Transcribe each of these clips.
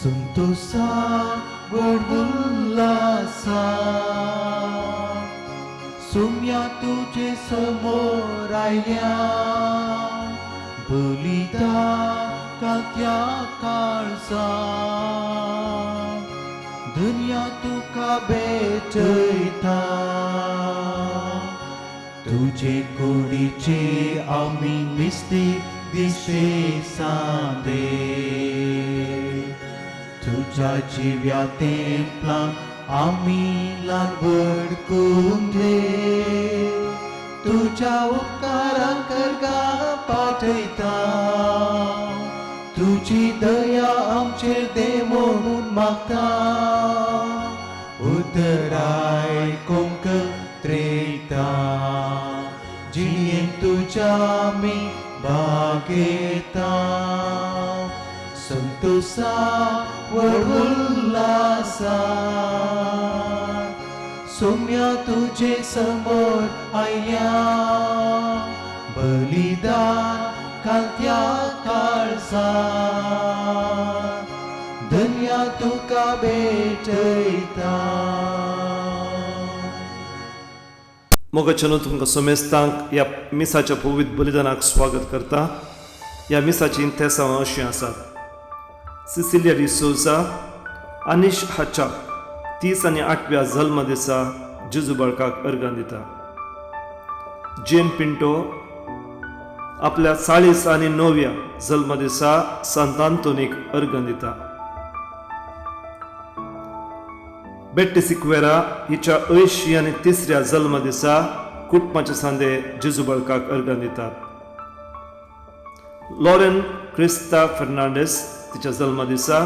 संतोषा व्हड उल्लासा सुम्या तुजे समोर आयल्या बलिदान कात्या काळजा दुनिया तुका भेटयता तुजे कुडीचे आमी मिस्ती दिसे सांदे तुज्या जिव्या तेंपलां आमी ल्हान कुंदे तुज्या उपकारां करगा पाठयता तुजी दया आमचेर देवो म्हूण मागता उदराय कोंक त्रेता जिणेन तुज्या आमी भागयता संतोषा व्हड उल्लासा सोम्या तुजे समोर आयल्या बलिदान कांत्या काळजा धन्या तुका भेटयता. मोगाच्यानो, तुमकां समेस्तांक ह्या मिसाच्या पवित्र बलिदानाक स्वागत करता. ह्या मिसाचीं तेसांव अशीं आसात. सिसिलिया डिसोजा आनिश हाच्या 30 आनी 8व्या जल्म दिसा जेजू बाळकाक अर्गां दिता. जेन पिंटो आपल्या 40 आनी 9व्या जल्म दिसा सांत आंतोनीक अर्गां दिता. बेट्टी सिक्वेरा हिच्या 80 आनी 3ऱ्या जल्म दिसा कुटुंबाचे सांदे जेजू बाळकाक अर्गां दितात. लॉरेन क्रिस्ता फर्नांडीस तिच्या जल्म दिसा,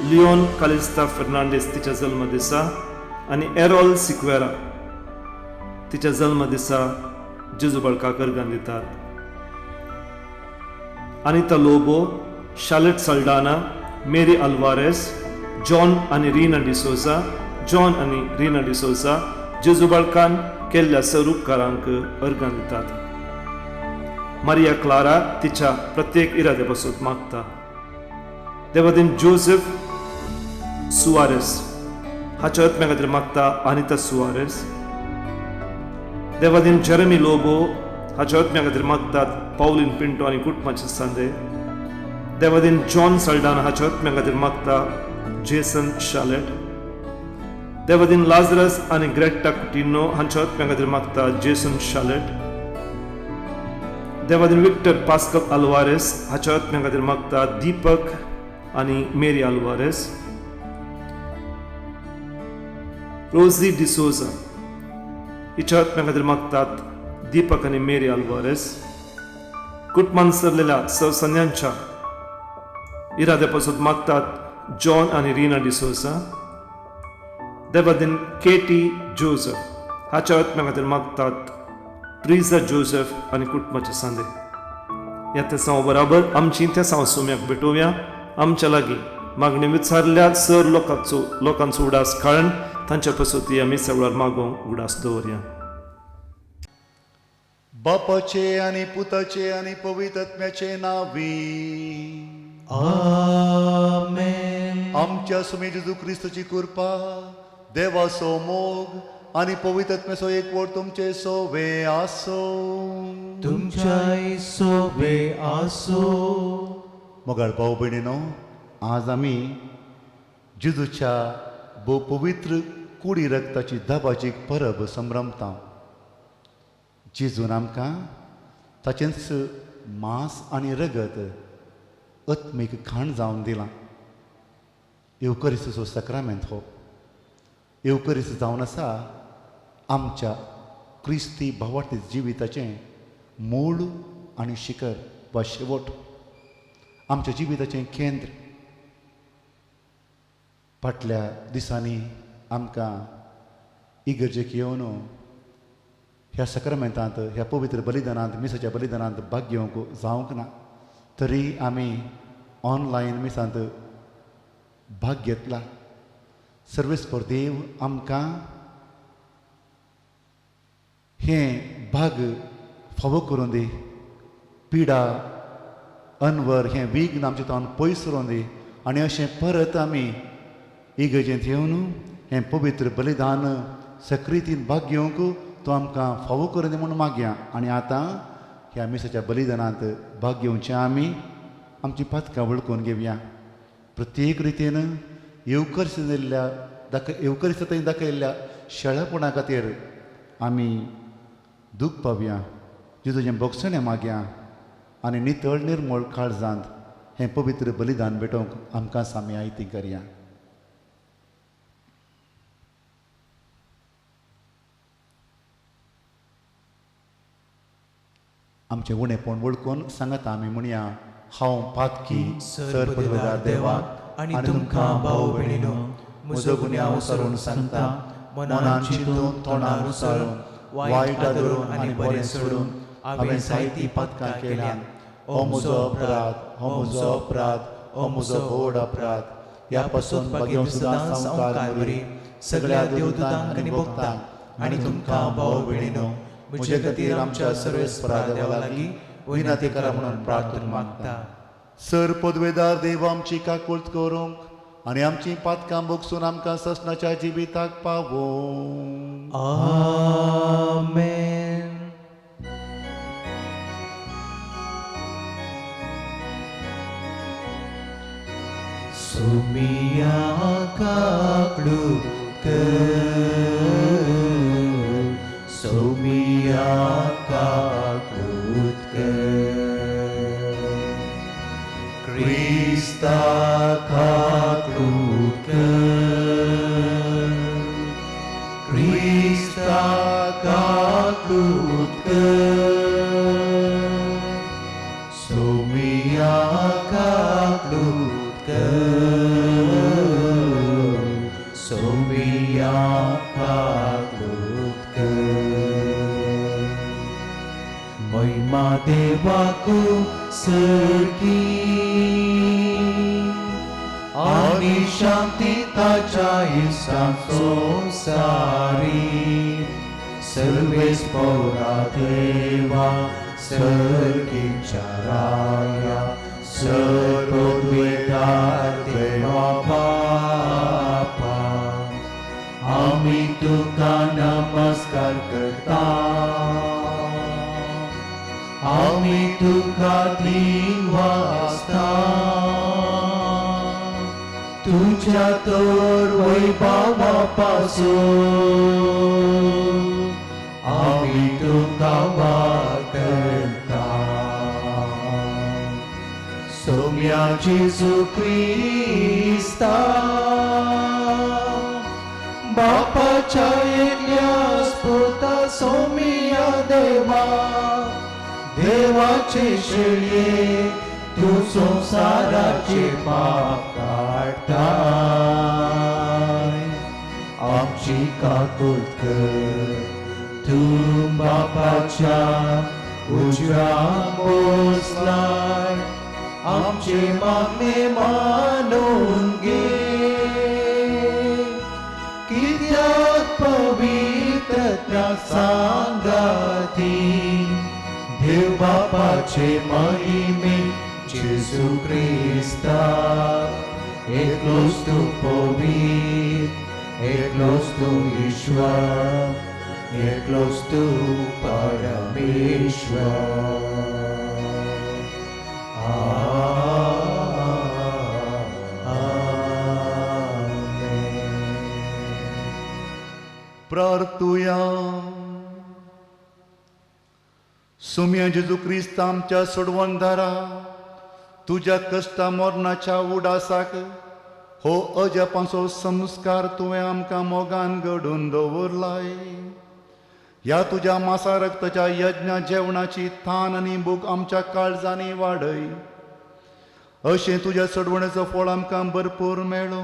लियोन कालिस्ता फर्नांडीस तिच्या जल्म दिसा आनी एरोल सिक्वेरा तिच्या जल्म दिसा जेजू बाळकाक अर्गां दितात. अनिता लोबो, शालेट सल्डाना, मेरी अल्वारेस, जॉन आनी रीना डिसोजा, जॉन आनी रीना डिसोजा जेजू बाळकान केल्ल्या सर उपकारांक अर्गां दितात. मारिया क्लारा तिच्या प्रत्येक इराद्या पासून मागता. देवादीन जोसेफ सुवारेस हाच्या आत्म्या खातीर मागता अनिता सुवारेस. देवादीन जेरेमी लोबो हाच्या आत्म्या खातीर मागतात पावलीन पिंटो आनी कुटुंबाचे सांदे. देवादीन जॉन सल्डाना हाच्या आत्म्या खातीर मागता जेसन शालेट. देवादीन लाजरस आनी ग्रेटा कुटिनो हांच्या आत्म्या खातीर मागता जेसन शालेट. देवादीन विक्टर पास्कल अल्वारेस हाच्या आत्म्या खातीर मागता दीपक आनी मेरी अल्वारेस. रोजी डिसोजा हिच्या आत्म्या खातीर मागतात दीपक आनी मेरी अल्वारेस. कुटुंबान सरलेल्या सवसन्यांच्या इराद्या पासून मागतात जॉन आनी रीना डिसोजा. देवादीन केटी जोसेफ हाच्या आत्म्या खातीर मागतात ट्रिजा जोसेफ आनी कुटुंबाचे सांदे. ह्या तेसांव बराबर आमची तेसांव सोम्याक भेटोवया. आमच्या लागीं मागणी विचारल्या सर लोकांचो उडास कारण तांच्या पसोती आमी सगळ्यार मागोवंक उडास दवरया. बापाचे आनी पुताचे आनी पवित्र आत्म्याचे नांवी आमेन. आमच्या सुमी जेजू क्रिस्तची कृपा, देवाचो मोग आनी पवित्र आत्म्याचो एकवट तुमचे सोवे आसो. तुमच्याय सोवे आसो. मोगाळ भाव भयणीनो, आज आमी जेजूच्या भोव पवित्र कुडी रक्ताची दबाजीक परब संभ्रमता. जेजून आमकां ताचेंच मांस आनी रगत आत्मीक खाण जावन दिलां. येवकरिस्ताचो साक्रामेंत हो येवकरिस्त जावन आसा आमच्या क्रिस्ती भावार्थी जिविताचें मूळ आनी शिखर वा शेवट, आमच्या जिविताचें केंद्र. फाटल्या दिसांनी आमकां इगर्जेक येवन ह्या साक्रामेंतांत, ह्या पवित्र बलिदानांत, मिसाच्या बलिदानांत भाग घेवंक जावंक ना, तरी आमी ऑनलायन मिसांत भाग घेतला. सर्वेस्पर देव आमकां हें भाग फावो करून दी, पिडा अनवर हें विघ्न आमच्या तावन पयस करून दी आनी अशें परत आमी इगर्जेंत येवन हें पवित्र बलिदान सक्रितीन भाग घेवंक तूं आमकां फावो करून दी म्हूण मागया. आनी आतां ह्या मिसाच्या बलिदानांत भाग घेवचें आमी आमची पातकां वळखून घेवया. प्रत्येक रितीन येवकर्स दिल्ल्या येवकरिस्तांत दाखयल्ल्या शेळेपणा खातीर आमी दूख पावया, जेजूचें भोगसणें मागया आनी नितळ निर्मळ काळजांत हें पवित्र बलिदान भेटोवंक आमकां सामी आयती करया. आमचें उणेपण वळखून सांगात आमी म्हणया, हांव पातकी सर पदवेदार देवा आनी तुमकां भाव भयणीनो म्हजो गुन्यांव सरून सांगता, मनान चिंतून तोंडार उचारून वायट आदरून आनी बरें सोडून हांवें जायतीं पातकां केल्यात. हो म्हजो अपराध, हो म्हजो अपराध, हो म्हजो व्हड अपराध. ह्या पासून भाग्यवंत सदांच संवकार मरी सगळ्या देवदूतांक आनी भक्तांक आनी तुमकां भाव भयणीनो म्हजे खातीर आमच्या सर्वेस्परा देवा लागीं विनंती करा म्हणून प्रार्थना मागता. सर पदवेदार देव आमची काकूळत करूंक आनी आमची पातकां भोगसून आमकां ससनाच्या जिविताक पावोवंक. आमेन. सुमिया काकडू कर, सोमिया काकूत कर, क्रिस्ता काकूत कर, क्रिस्ता काकूत कर, सोमिया काकूत कर, सोमिया काकूत कर. महिमा देवाकू सरकी आनी शांती ताच्या इश्टां संवसारी. सर्वेस पौरा देवा सर्गीच्या राया सर्वद्वेदार देवा बापा, आमी तुका नमस्कार करता, आमी तुका दिवासता, तुज्या तर वैभवा पासून आमी तुका वाकता. सोम्या जेजू क्रिस्ता बापाच्या एकल्या स्फुर्ता सोमिया देवा, देवाचे शेळये तूं संवसाराचे पाप काडटाय, आमची काकूत कर. तूं बापाच्या उजव्या बसलाय, आमचे मागणे मानून घे. कित्याक पवित्रत्या सांगाती देव बापाचे महिमे जेजू क्रिस्ता, एकलोच तूं पवित्र, एकलोच तूं ईश्वर, एकलोच तूं परमेश्वर. आमेन. प्रार्थुया. सुम्या जेजू क्रिस्त आमच्या सोडवणदारा, तुज्या कश्टा मरणाच्या उडासाक हो अजापांचो संस्कार तुवें आमकां मोगान घडून दवरलाय. ह्या तुज्या मासा रक्ताच्या यज्ञ जेवणाची थान आनी भूक आमच्या काळजांनी वाडय, अशें तुज्या सोडवणेचो फळ आमकां भरपूर मेळो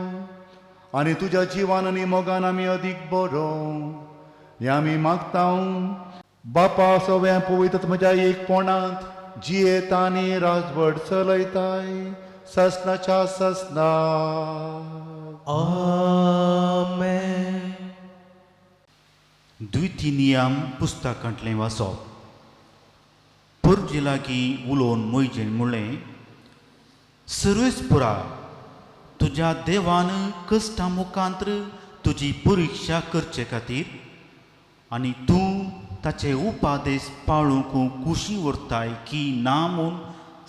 आनी तुज्या जिवान आनी मोगान आमी अदीक बरो. हें आमी मागता बापा सगळ्या पवित्र म्हज्या एकपणांत जियेता आनी राजवट चलयताय ससनाच्या ससना. आमेन. द्वितीय नियम पुस्तकांतलें वाचप. परजे लागीं उलोवन मोयजेन म्हणलें, सर्वेस्पुरा तुज्या देवान कश्टां मुखांत्र तुजी परिक्षा करचे खातीर आनी तूं ताचे उपादेश पाळूंक कुशी उरताय की ना म्हूण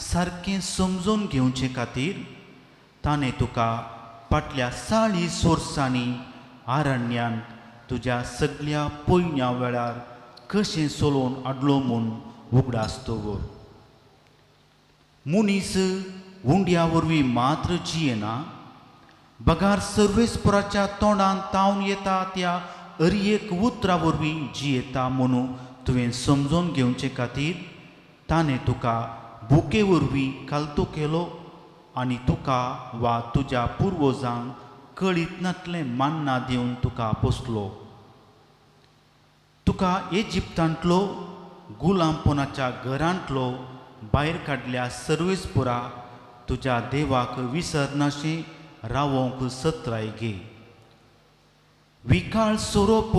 सारकें समजून घेवचे खातीर ताणें तुका फाटल्या 40 वर्सांनी आरण्यांत तुज्या सगल्या पयण्या वेळार कशें चलोवन हाडलो म्हूण उगडास दवर. मनीस उंड्या वरवीं मात्र जियेना, बगार सर्वेस्पराच्या तोंडान तावन येता त्या अरयेक उतरा वरवीं जियेता म्हणून तुवें समजून घेवचे खातीर ताणें तुका भुके वरवीं कालतो केलो आनी तुका वा तुज्या पुर्वजांक कळीत नातलें मान्ना दिवन तुका पोसलो. तुका इजिप्तांतलो गुलामपणाच्या घरांतलो भायर काडल्या सर्वेस्परा तुज्या देवाक विसरनाशें रावोंक सत्राय घे. विकाळ सोरोप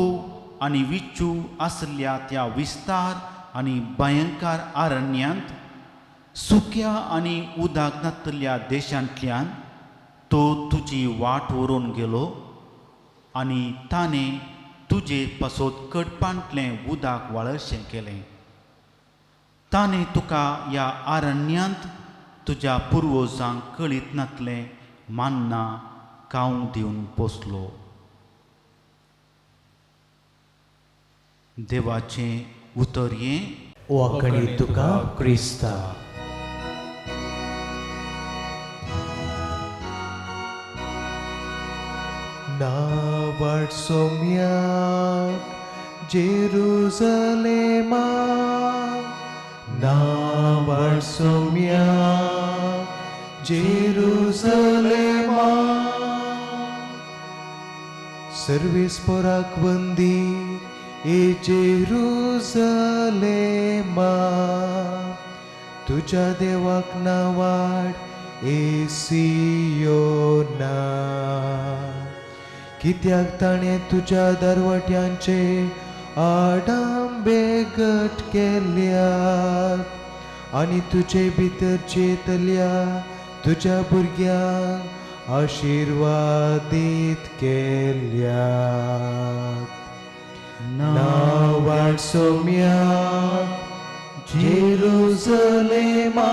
आनी विच्चू आसल्या त्या विस्तार आनी भयंकर आरण्यांत सुक्या आनी उदक नातल्या देशांतल्यान तो तुजी वाट व्हरून गेलो आनी ताणें तुजे पासत कडपांतलें उदक वाळशें केलें. ताणें तुका ह्या आरण्यांत तुज्या पुर्वजांक कळीत नातलें मान्ना खावंक दिवन पोसलो. देवाचें उतर हें. वांकणी तुका क्रिस्ता. नावाट सोम्याक जेरुजलेमा, नावाट सोम्याक जेरुजलेमा, सर्वेस्पराक वंदी ए जेरुजलेमा, तुज्या देवाक नावाड ए सियोना. कित्याक ताणें तुज्या दरवट्यांचे आडांबे गट केल्यात आनी तुजे भितर चेतल्या तुज्या भुरग्यांक आशिर्वादीत केल्यात. नावाड सोम्याक जेरुजलेमा,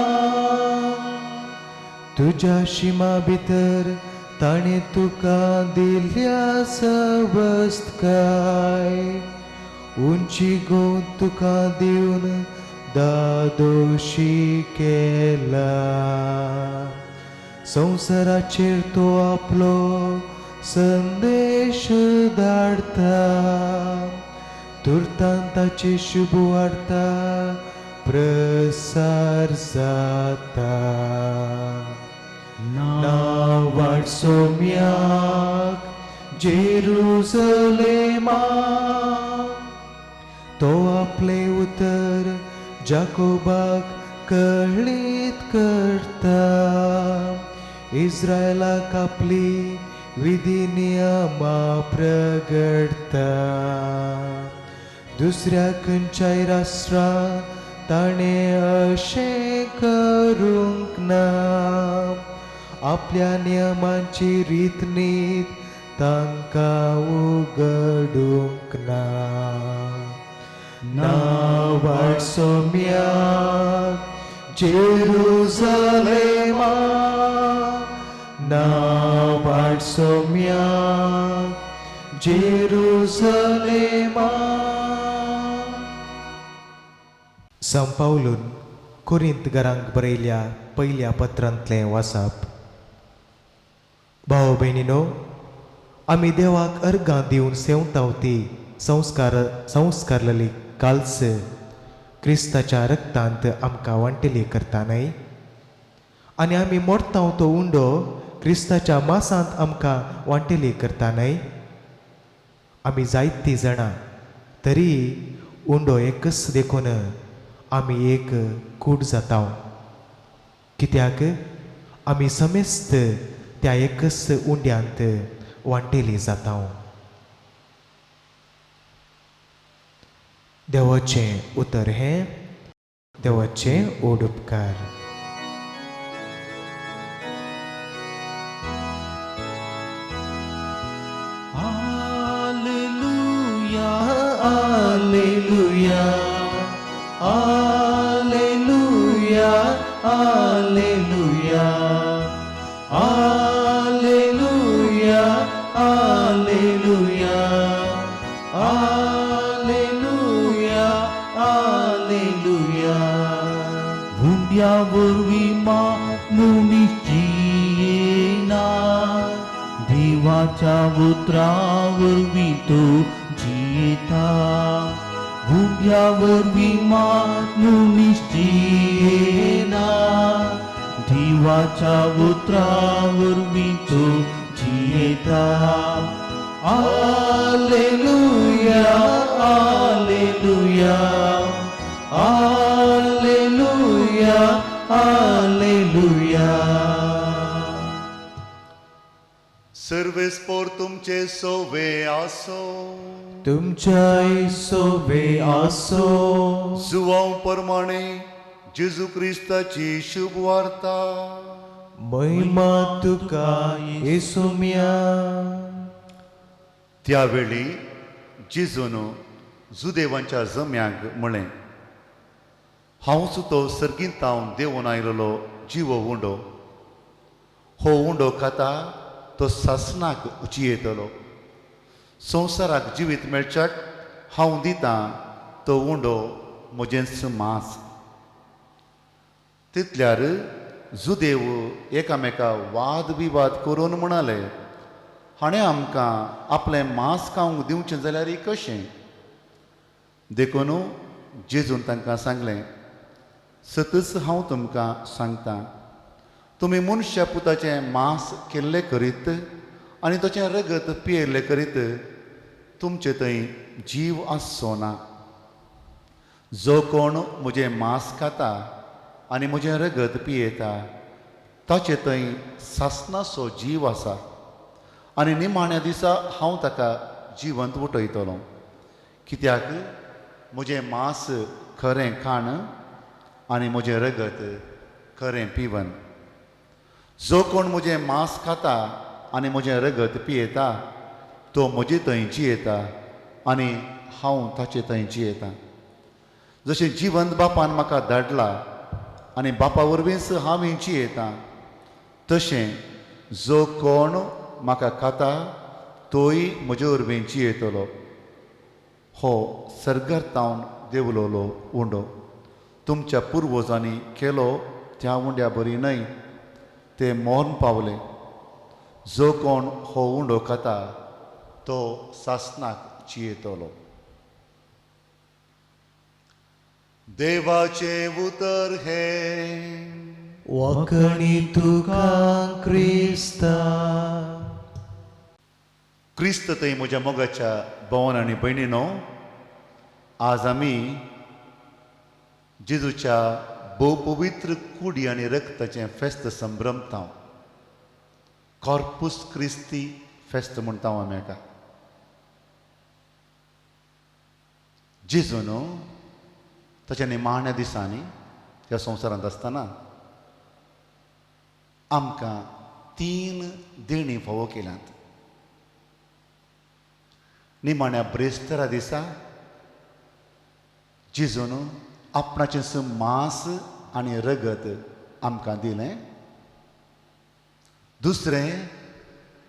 तुज्या शिमा भितर ताणें तुका दिल्या सवस्तकाय, उंची गोंत तुका दिवन दादोशी केला. संवसाराचेर तो आपलो संदेश धाडटा, तुर्तान ताची शुभ वार्ता प्रसार जाता. नावाड सोम्याक जेरुजलेमा, तो आपलें उतर जाकोबाक कळीत करता, इस्रायलाक आपली विधी नियमा प्रगटता. दुसऱ्या खंयच्याय राष्ट्राक ताणें अशें करूंक ना, आपल्या नियमांची रीतनीत तांकां उगडूंक ना. नावाड सोम्याक जेरुजलेमा, नावाड सोम्याक जेरुजलेमा. संपावलून कोरिंत घरांक बरयल्या पयल्या पत्रांतलें वाचप. भाव भयणीनो, आमी देवाक अर्गां दिवन सेवताव ती संस्कारलेली कालच क्रिस्ताच्या रक्तांत आमकां वांटेली करता न्हय, आनी आमी मोडताव तो उंडो क्रिस्ताच्या मासांत आमकां वांटेली करता न्हय. आमी जायतीं जाणां तरी उंडो एकच देखून आमी एक कूड जाता, कित्याक आमी समेस्त त्या एकच उंड्यांत वांटेली जाता. देवाचें उतर हें देवाचें ओड उपकार. Alleluia, alleluia, alleluia, alleluia, alleluia, alleluia, alleluia. उंड्या वरवीं मनीस जियेना, देवाच्या उतरा वरवीं तो जियेता. उंड्या वरवीं मनीस जियेना, देवाच्या उतरा वरवीं तो जियेता. Alleluia, alleluia, alleluia, alleluia. सर्वेस्पोर तुमचे सोवे आसो. तुमच्याय सोवे आसो. जुवांव प्रमाणे जेजू क्रिस्ताची शुभ वार्ता. महिमा तुका येसुम्या. त्यावेळी जेजून जुदेवांच्या जम्यांक म्हळें, हांवच तो सर्गींतावन देंवून आयलेलो जिवो उंडो. हो उंडो खाता तो सासणाक जियेतलो. संवसाराक जिवीत मेळच्याक हांव दितां तो उंडो म्हजेंच मांस. तितल्यार जुदेव एकामेका वाद विवाद करून म्हणाले, हाणें आमकां आपलें मांस खावंक दिवचें जाल्यार कशें? देखून जेजून तांकां सांगलें, सतच हांव तुमकां सांगतां, तुमी मनशा पुताचें मांस केल्लें करीत आनी ताचें रगत पियेल्लें करीत तुमचे थंय जीव आसचो ना. जो कोण म्हजें मांस खाता आनी म्हजें रगत पियेता ताचे थंय सासणाचो जीव आसा आनी निमाण्या दिसा हांव ताका जिवंत उठयतलो. कित्याक म्हजें मांस खरें खाण आनी म्हजें रगत खरें पिवन. जो कोण म्हजें मांस खाता आनी म्हजें रगत पियेता तो म्हजे थंय जियेता आनी हांव ताचे थंय जियेता. जशें जिवंत बापान म्हाका धाडला आनी बापा वरवींच हांव जियेता, तशें जो कोण म्हाका खाता तोय म्हजे वरवीं जियेतलो. हो सर्गार तावन देंवलोलो उंडो तुमच्या पुर्वजांनी केलो त्या उंड्या बरी न्हय, ते मरण पावले. जो कोण हो उंडो खाता तो सासणाक जियेतलो. देवाचें उतर हें. वाखणी तुका क्रिस्ता. क्रिस्त थंय म्हज्या मोगाच्या भोवन आनी भयणीनो, आज आमी जेजूच्या भोव पवित्र कुडी आनी रक्ताचें फेस्त संभ्रमता. कॉर्पूस क्रिस्ती फेस्त म्हणटा आमी हाका. जेजून ताच्या निमाण्या दिसांनी ह्या संवसारांत आसतना आमकां 3 देणीं फावो केल्यात. निमाण्या ब्रेस्तारा दिसा जेजून आपणाचें मांस आनी रगत आमकां दिलें. दुसरें,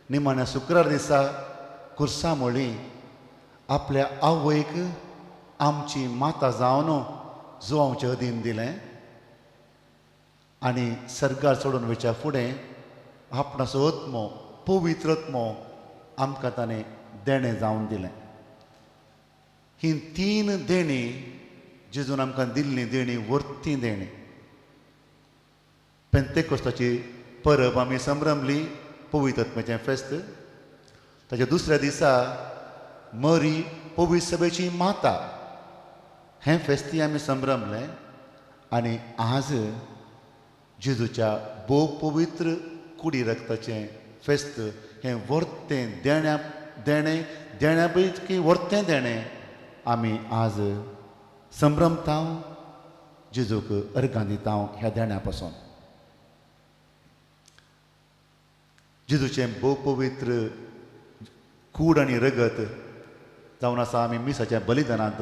निमाण्या शुक्रार दिसा खुर्सा मोळी आपल्या आवयक आमची माता जावन जुवांवचें अधीन दिलें आनी सर्गार चडून वयच्या फुडें आपणाचो आत्मो, पवित्र आत्मो आमकां ताणें देणें जावन दिलें. ही 3 देणीं जेजून आमकां दिल्लीं देणीं वर्ती देणीं. पेंतेकोस्ताची परब आमी संभ्रमली, पवित्र आत्म्याचें फेस्त. ताच्या दुसऱ्या दिसा मरी पवित्र सभेची माता हें फेस्ती आमी संभ्रमलें. आनी आज जेजूच्या भोव पवित्र कुडी रक्ताचें फेस्त हें वर्तें देण्या देणें देण्या पैकी वर्तें देणें आमी आज संभ्रमता, जेजूक अर्गां दिता ह्या देण्या पासून. जेजूचें भोव पवित्र कूड आनी रगत जावन आसा आमी मिसाच्या बलिदानांत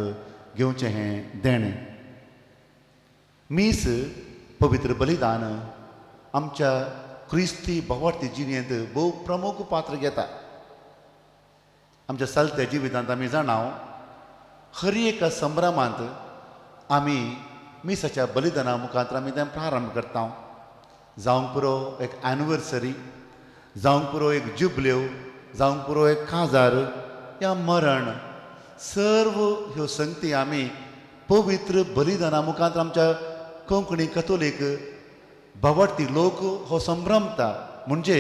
घेवचें हें देणें. मीस पवित्र बलिदान आमच्या क्रिस्ती भावार्थी जिणेंत भोव प्रमुख पात्र घेता. आमच्या चलत्या जिवितांत आमी जाणाव हर एका संभ्रमांत आमी मिसाच्या बलिदाना मुखार आमी तें प्रारंभ करता. जावंक पुरो एक एनिवर्सरी, जावंक पुरो एक जुबल्यो, जावंक पुरो एक काजार या मरण, सर्व ह्यो संगती आमी पवित्र बलिदाना मुखार आमच्या कोंकणी कथोलीक भावार्थी लोक हो संभ्रमता. म्हणजे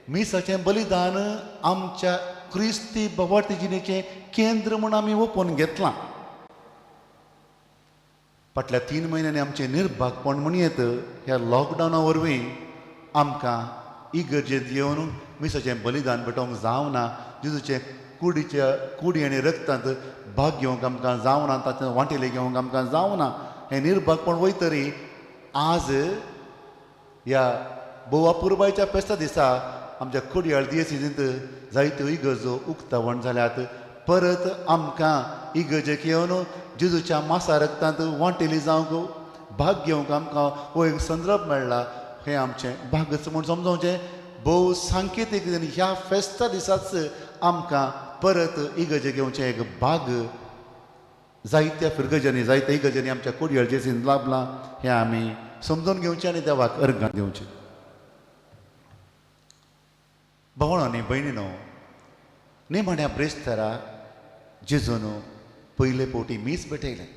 मिसाचें बलिदान आमच्या क्रिस्ती भावार्थी जिणेचें केंद्र म्हूण आमी ओपून घेतलां. फाटल्या 3 म्हयन्यांनी आमचें निर्भागपण म्हणयेत ह्या लॉकडावना वरवीं आमकां इगर्जेंत येवन मिसाचें बलिदान भेटोवंक जावना, जेजूचें कुडीच्या कुडी आनी रक्तांत भाग घेवंक आमकां जावना, तातूंत वांटेले घेवंक आमकां जावना. हें निर्भागपण वयतरी आज ह्या भोव अपुरबायच्या फेस्ता दिसा आमच्या कोडयाळ दियसिजींत जायत्यो इगर्जो उक्तावण जाल्यात. परत आमकां इगर्जेक येवन जेजूच्या मासा रक्तांत वांटेली जावंक भाग घेवंक आमकां हो एक संदर्भ मेळ्ळा. हें आमचें भागच म्हूण समजोवचें. भोव सांकेतीक ह्या फेस्ता दिसाच आमकां परत इगर्जेक येवचें एक भाग जायत्या फिरगजांनी जायत्या इगर्जांनी आमच्या कोडयाळ जेसीन लाभलां हें आमी समजून घेवचें आनी देवाक अर्गां दिवचें. भावणां आनी भयणीनो, निमाण्या ब्रेस्तारा जेजून पयले फावटी मीस भेटयलें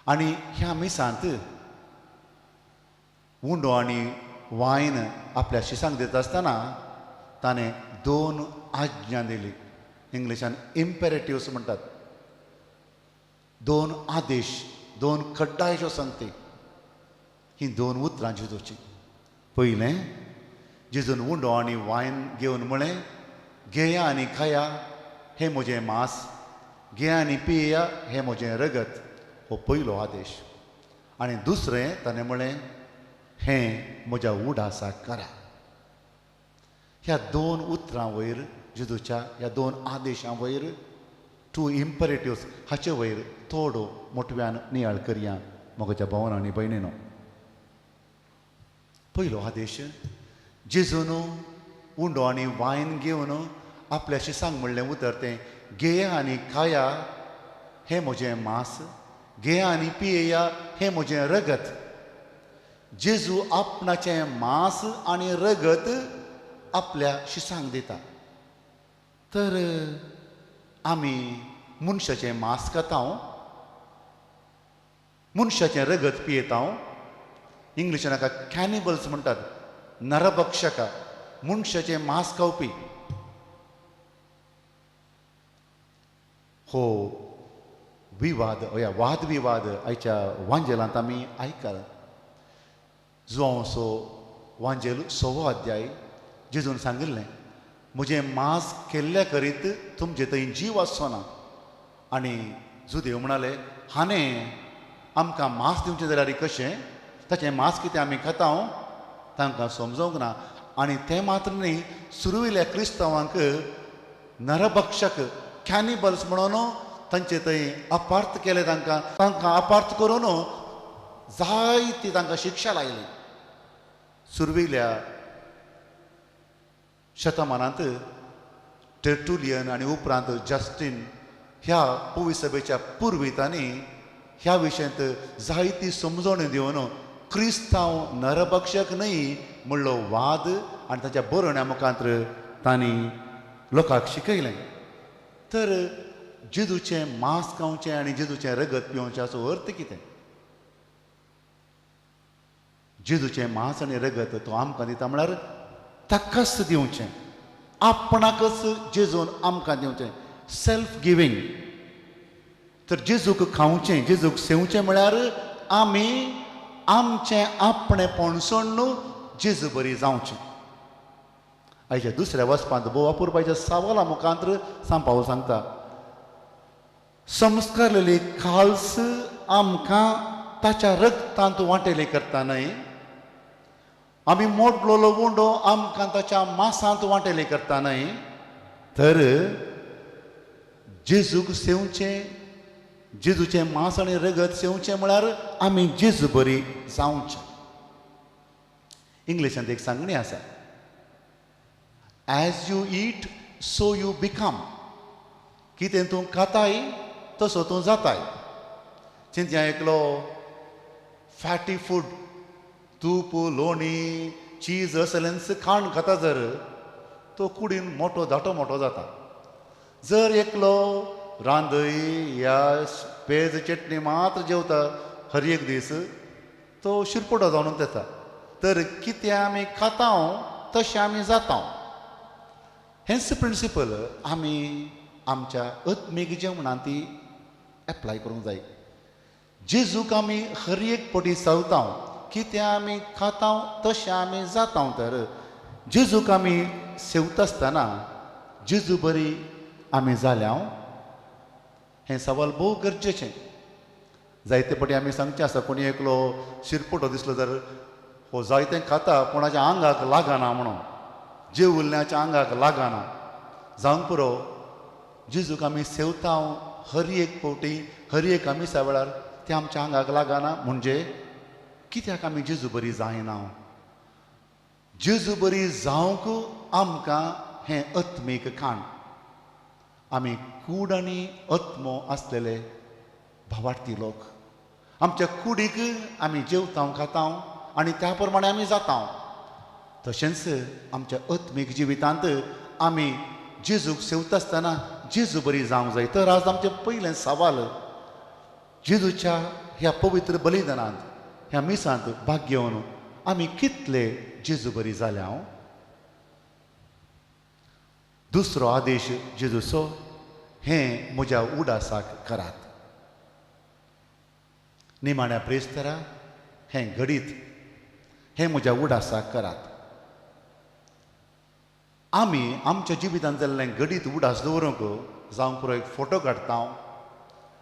आनी ह्या मिसांत उंडो आनी वायन आपल्या शिसांक दिता आसतना ताणें 2 आज्ञा दिली. इंग्लिशान इम्पेरेटिव्स म्हणटात. 2 आदेश, 2 कड्डायच्यो संगती. हीं 2 उतरां जेजूचीं. पयलें, जेजून उंडो आनी वायन घेवन म्हळें, घेया आनी खाया हें म्हजें मांस, घेया आनी पिया हें म्हजें रगत. हो पयलो आदेश. आनी दुसरें ताणें म्हळें, हें म्हज्या उडासाक करा. ह्या 2 उतरां वयर जेजूच्या ह्या 2 आदेशां वयर, 2 इम्पेरेटिव्स हाचे वयर थोडो मोटव्यान नियाळ करया म्हज्या भावान आनी भयणीनो. पयलो आदेश, जेजून उंडो आनी वायन घेवन आपल्या शिसांक म्हणलें उतर तें, घेया आनी खाया हें म्हजें मांस, घेया आनी पियेया हें म्हजें रगत. जेजू आपणाचें मांस आनी रगत आपल्या शिसांक दिता. तर आमी मनशाचें मांस खाता, मनशाचें रगत पियेता. इंग्लिशान हाका कॅनिबल्स म्हणटात, नरभक्षका, मनशाचें मांस खावपी. हो विवाद या वादविवाद आयच्या वांजेलांत आमी आयकला. जुवांवसो वांजेल 6वो अध्याय जेजून सांगिल्लें, म्हजें मांस केल्ल्या करीत तुमचे थंय जीव आसचो ना. आनी जुदेव म्हणाले, हाणें आमकां मांस दिवचें जाल्यार कशें, ताचें मांस कितें आमी खाता? तांकां समजोवंक ना. आनी तें मात्र न्ही, सुरवेल्या क्रिस्तांवांक नरभक्षक कॅनिबल्स म्हणून तांचे थंय अपार्थ केले. तांकां तांकां अपार्थ करून जायती तांकां शिक्षा लायली. सुरवेल्या शतमानांत टेर्टुलियन आनी उपरांत जस्टीन ह्या पवी सभेच्या पुर्वितांनी ह्या विशयांत जायती समजवणी दिवन क्रिस्तांव नरभक्षक न्हय म्हणलो वाद आनी ताच्या बरोवण्या मुखार तांणी लोकांक शिकयलें. तर जेजूचें मांस खावचें आनी जेजूचें रगत पिवचें हाचो अर्थ कितें? जेजूचें मांस आनी रगत तो आमकां दिता म्हळ्यार ताकाच दिवचें, आपणाकच जेजून आमकां दिवचें, सेल्फ गिवींग. तर जेजूक खावचें, जेजूक सेवचें म्हळ्यार आमी आमचें आपणेपण सोडून जेजू बरी जावचें. आयच्या दुसऱ्या वचपांत भोव अपुरबायच्या सवाला मुखांत सांत पावल सांगता, संस्कारलेली खाल्स आमकां ताच्या रगतांत वांटेली करता न्हय, आमी मोडलेलो उंडो आमकां ताच्या मासांत वांटेली करता न्हय, तर जेजूक सेवचें, जेजूचें मांस आनी रगत सेवचें म्हळ्यार आमी जेजू बरी जावचें. इंग्लिशांत एक सांगणी आसा, as you eat so you become. कितें तूं खाताय तसो तूं जाताय. चिंतया एकलो फॅटी फूड, तूप, लोणी, चीज असलेंच खाण खाता जर तो कुडीन मोटो धाटो मोटो जाता. जर एकलो रांदय या पेज चटणी मात्र जेवता हर एक दीस तो शिरपोटो जावन येता. तर कितें आमी खाता तशें आमी जाता. हेंच प्रिंसिपल आमी आमच्या आत्मीक जेवणांत ती एप्लाय करूंक जाय. जेजूक आमी हर एक पटी चलता, कितें आमी खाता तशें आमी जाता. तर जेजूक आमी सेवता आसतना जेजू बरी आमी जाल्या हें सवाल भोव गरजेचें. जायते पटी आमी सांगचें आसा, कोणी एकलो शिरपोटो दिसलो तर हो जायतें खाता पूण हाच्या आंगाक लागना म्हणून, जेवल्याच्या आंगाक लागना. जावंक पुरो जेजूक आमी सेवता हर एक फावटी, हर एक मिसा वेळार तें आमच्या आंगाक लागना म्हणजे कित्याक आमी जेजू बरी जायना? जेजू बरी जावंक आमकां हें आत्मीक खाण, आमी कूड आनी आत्मो आसलेले भावार्थी लोक. आमच्या कुडीक आमी जेवता खाता आनी त्या प्रमाणे आमी जाता. तशेंच आमच्या आत्मीक जिवितांत आमी जेजूक सेवता आसतना जेजू बरी जावंक जाय. तर आज आमचें पयलें सवाल, जेजूच्या ह्या पवित्र बलिदानांत, ह्या मिसांत भाग घेवन आमी कितले जेजू बरी जाल्या? दुसरो आदेश जेजूचो, हें म्हज्या उडासाक करात. निमाण्या प्रेस्तरा हें घडीत, हें म्हज्या उडासाक करात. आमी आमच्या जिवितांत जाल्लें घडीत उडास दवरूंक जावंक पुरो एक फोटो काडटा,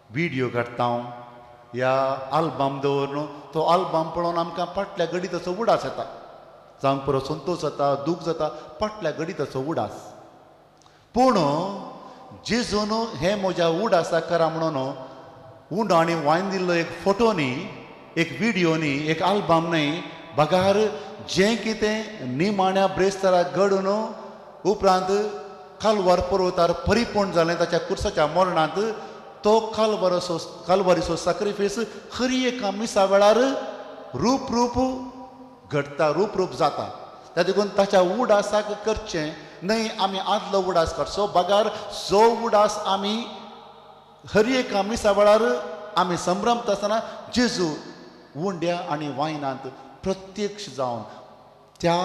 विडियो काडटा या आल्बम दवरून तो आल्बम पळोवन आमकां फाटल्या घडीताचो उडास येता. जावंक पुरो संतोश जाता, दूख जाता, फाटल्या घडीताचो उडास. पूण जेजून हें म्हज्या उडासाक करा म्हणून उंडो आनी वायन दिल्लो एक फोटो न्ही, एक विडियो न्ही, एक आल्बम न्ही, बगार जें कितें निमाण्या ब्रेस्ताराक घडून उपरांत कालवार पर्वतार परिपूर्ण जालें ताच्या कुर्साच्या मरणांत, तो कालवाराचो कालवारीचो साक्रिफीस हर एका मिसा वेळार रूप रूप घडटा, रूप रूप जाता. त्या देखून ताच्या उडासाक करचें न्हय आमी आदलो उडास करचो, बगार जो उडास आमी हर एका मिसा वेळार आमी संभ्रमता आसतना जेजू उंड्या आनी वायनांत प्रत्यक्ष जावन त्या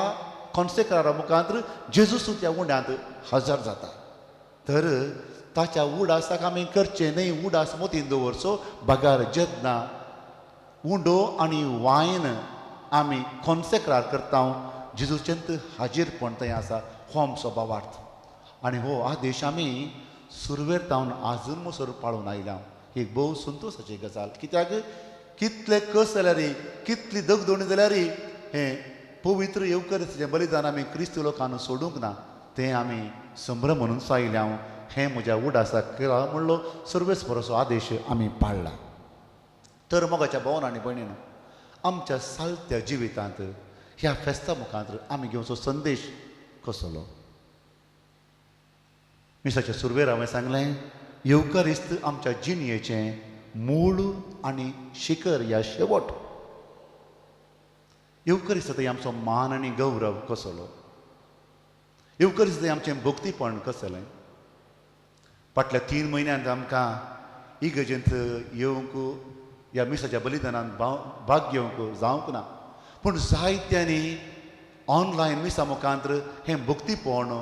कॉन्सेक्रारा मुखांत जेजूस त्या उंड्यांत हजर जाता. तर ताच्या उडासाक आमी करचें न्हय, उडास मोतीन दवरचो, बगार जेन्ना उंडो आनी वायन आमी कॉन्सेक्रार करता जेजूचेंत हाजीरपण थंय आसा. हो आमचो भावार्थ आनी हो आदेश आमी सुरवेर तावन आजून मोसर पाळून आयल्या. ही भोव संतोशाची गजाल. कित्याक कितले कस जाल्यार, कितली दगदोणी जाल्यार हें पवित्र येवकरीचें बलिदान आमी क्रिस्ती लोकांक सोडूंक ना, तें आमी संभ्रम म्हणून आयल्या. हें म्हज्या उडासाक केला म्हणलो सर्वेस बरोसो आदेश आमी पाळ्ळा. तर मोगाच्या भोवन आनी भयणीन आमच्या सालत्या जिवितांत ह्या फेस्ता मुखांत आमी घेवचो संदेश कसलो? मिसाच्या सुरवेर हांवें सांगलें, येवकारिस्त आमच्या जिणयेचें मूळ आनी शिखर या शेवट. येवकारिस्त थंय आमचो मान आनी गौरव कसलो? येवकारिस्त थंय आमचें भक्तीपण कसलें? फाटल्या 3 म्हयन्यांत आमकां इगर्जेंत येवंक ह्या मिसाच्या बलिदानांत भाग घेवंक जावंक ना, पूण जायत्यांनी ऑनलायन मिसा मुखांत हें भक्तीपण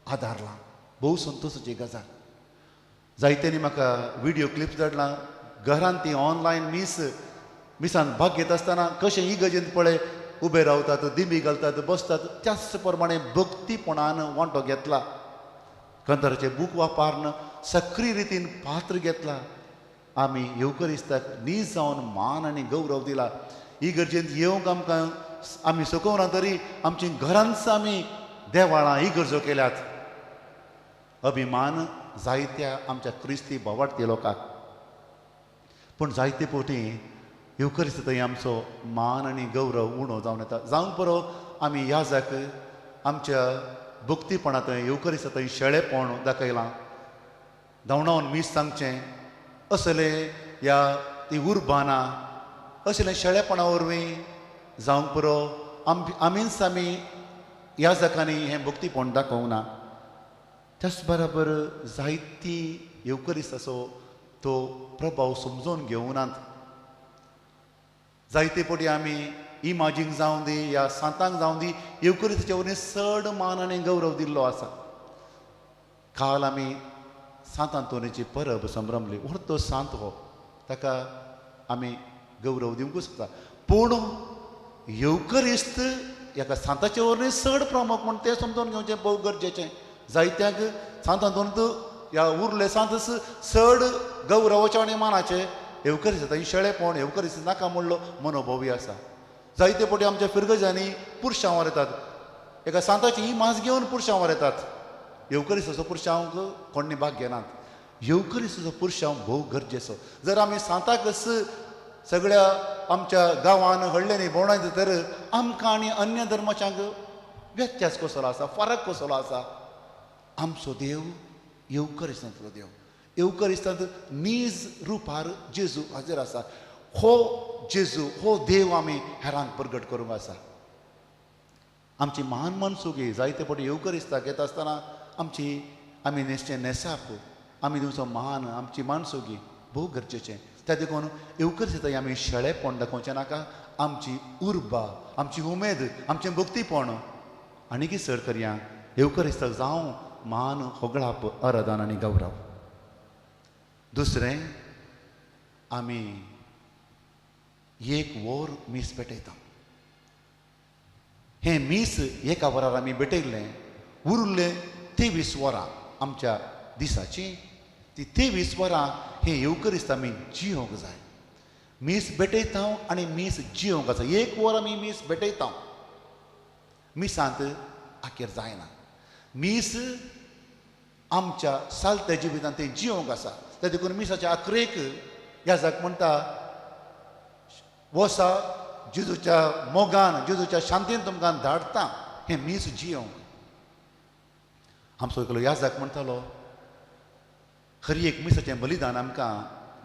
आदारलां. भोव संतोशाची गजाल. जायत्यांनी म्हाका विडियो क्लिप्स धाडला, घरांत ती ऑनलायन मिसान भाग घेता आसतना कशें इगर्जेंत पळय उबे रावतात, दिंबी घालतात, बसतात, त्याच प्रमाणे भक्तीपणान वांटो घेतला. कंताराचे बूक वापरून सक्रीय रितीन पात्र घेतला. आमी येवकरिस्ताक नीज जावन मान आनी गौरव दिला. इगर्जेंत येवंक आमकां आमी सकवना तरी आमची घरांच आमी देवाळां इगर्जो केल्यात. अभिमान जायत्या आमच्या क्रिस्ती भावार्थी लोकांक, पूण जायते फावटी येवकरिस्त थंय आमचो मान आनी गौरव उणो जावन येता. जावंक पुरो आमी याजक आमच्या भक्तीपणा थंय येवकरिस्त थंय शेळेपण दाखयलां, धांवडावन मीस सांगचें असले या ती उर्बाना असले शेळेपणा वरवीं जावंक पुरो आमीच आमी याजकांनी हें भक्तीपण दाखोवंक ना. त्याच बराबर जायती येवकरिस्ताचो तो प्रभाव समजून घेवनात. जायते फावटी आमी इमाजींक जावं दी या सांतांक जावं दी येवकरिस्ताचे वरवीं चड मान आनी गौरव दिल्लो आसा. काल आमी सांत आंतोनीची परब संभ्रमली. व्हड तो सांत हो, ताका आमी गौरव दिवंकूच शकता, पूण येवकरिस्त एका सांताचे वरवीं चड प्रमुख म्हूण तें समजून घेवचें भोव गरजेचें. जायत्यांक सांत आंतोनी ह्या उरले सांत चड गौरवाचे आनी मानाचे येवकरिस्त थंय शेळेपण येवकरिस्त नाका म्हणलो मनोभावूय आसा. जायते फावटी आमच्या फिरगजांनी पुरशांवार येतात, एका सांताची ही मास घेवन पुरशांवार येतात. येवकरिस्ताचो पुरशांवक कोण्णी भाग घेनात. येवकरिस्ताचो पुरशांव भोव गरजेचो. जर आमी सांताकच सगळ्या आमच्या गांवान हडल्यांनी भोंवडायत तर आमकां आनी अन्य धर्माच्यांक व्यत्यास कसलो आसा, फरक कसलो आसा. आमचो देव येवकरिस्तांतलो देव, येवकरिस्तांत नीज रुपार जेजू हाजीर आसा. हो जेजू हो देव आमी हेरांक प्रगट करूंक आसा. आमची महान मनसुगी जायते फावटी येवकरिस्ताक येता आसतना आमची आमी न्हेसचें न्हेसाप, आमी दिवचो महान आमची मानसुगी भोव गरजेचें. त्या देखून येवकरिस्ताक आमी शेळेपण दाखोवचें नाका. आमची उर्बा, आमची उमेद, आमचें भक्तीपण आनीकय चड करया. येवकरिस्ताक जावं मान होगळाप आराधन आनी गौरव. दुसरें, आमी एक वर मीस भेटयता. हें मीस एका वरार आमी भेटयल्लें, उरलें 23 वरां आमच्या दिसाचीं. ती 23 वरां हें येवकरिस्त आमी जियोंक जाय. मीस भेटयता आनी मीस जियोंक आसा. एक वर आमी मीस भेटयता, मिसांत आखेर जायना. मीस आमच्या सालत्या जिवितांत तें जियोंक आसा. त्या देखून मिसाच्या आखरेक याजक म्हणटा, वसा जेजूच्या मोगान जेजूच्या शांतीन तुमकां धाडटा हें मीस जियोंक. आमचो एकलो याजक म्हणटालो, हर एक मिसाचें बलिदान आमकां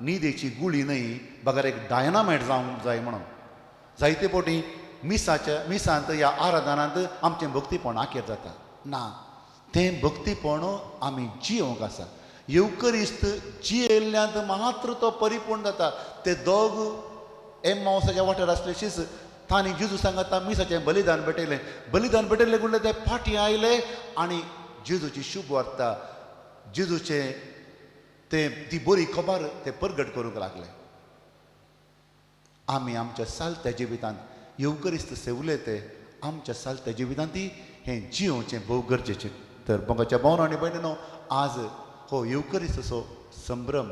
न्हिदेची गुळी न्हय बगर एक डायनामायट जावंक जाय म्हणून. जायते फावटी मिसाच्या मिसांत ह्या आराधनांत आमचें भक्तीपण आखेर जाता ना, तें भक्तीपण आमी जियोंक आसा. येवकरिस्त जियेल्ल्यांत मात्र तो परिपूर्ण जाता. ते दोग एम्मावसाच्या वाठार आसलेशीच तांणी जेजू सांगता मिसाचें बलिदान भेटयलें. बलिदान भेटयलें म्हणल्यार ते फाटीं आयले आनी जेजूची शुभ वार्ता, जेजूचें ते ती बरी खबर ते प्रगट करूंक लागले. आमी आमच्या सालत्या जिवितांत येवकरिस्त सेवले ते आमच्या सालत्या जिवितांत हें जियोवचें भोव गरजेचें. तर मोगाच्या भावन आनी भयणीनो, आज हो येवकरिस्ताचो संभ्रम,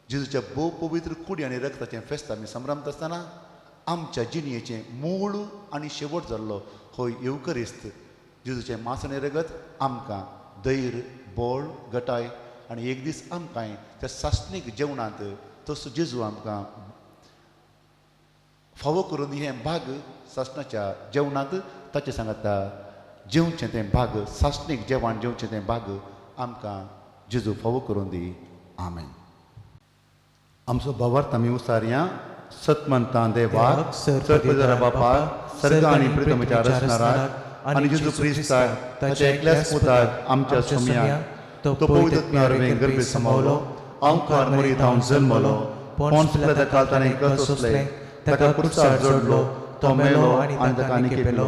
जेजूच्या भोव पवित्र कुडी आनी रक्ताचें फेस्त आमी संभ्रमता आसतना आमच्या जिणयेचें मूळ आनी शेवट जाल्लो हो येवकरिस्त जेजूचें मांस आनी रगत आमकां धैर्य, बळ, गटाय आनी एक दीस आमकांय त्या सासणीक जेवणांत तसो जेजू आमकां फावो करून हें भाग सासणाच्या जेवणांत ताचें सांगता जेवचें तें भाग, सासणीक जेवण जेवचें तें भाग आमकां जेजू फावो करून दी. आमेन. आमचो भावार्थ आमी उसारया. सतमंतां देवाक, सरपदरा बापाक, सर्ग आनी प्रितमीच्या रचणाराक आनी जेजू क्रिस्ताक ताच्या एकल्याच पुताक आमच्या सोम्याक, तो पवित्र वरवीं गर्भेंत समावलो, आंवकार मरीत हांव जल्मलो, पोन्स पिलाता काल ताणें कश्ट सोंसले, ताका कुर्सार जोडलो, तो मेलो आनी ताका निकेपेलो,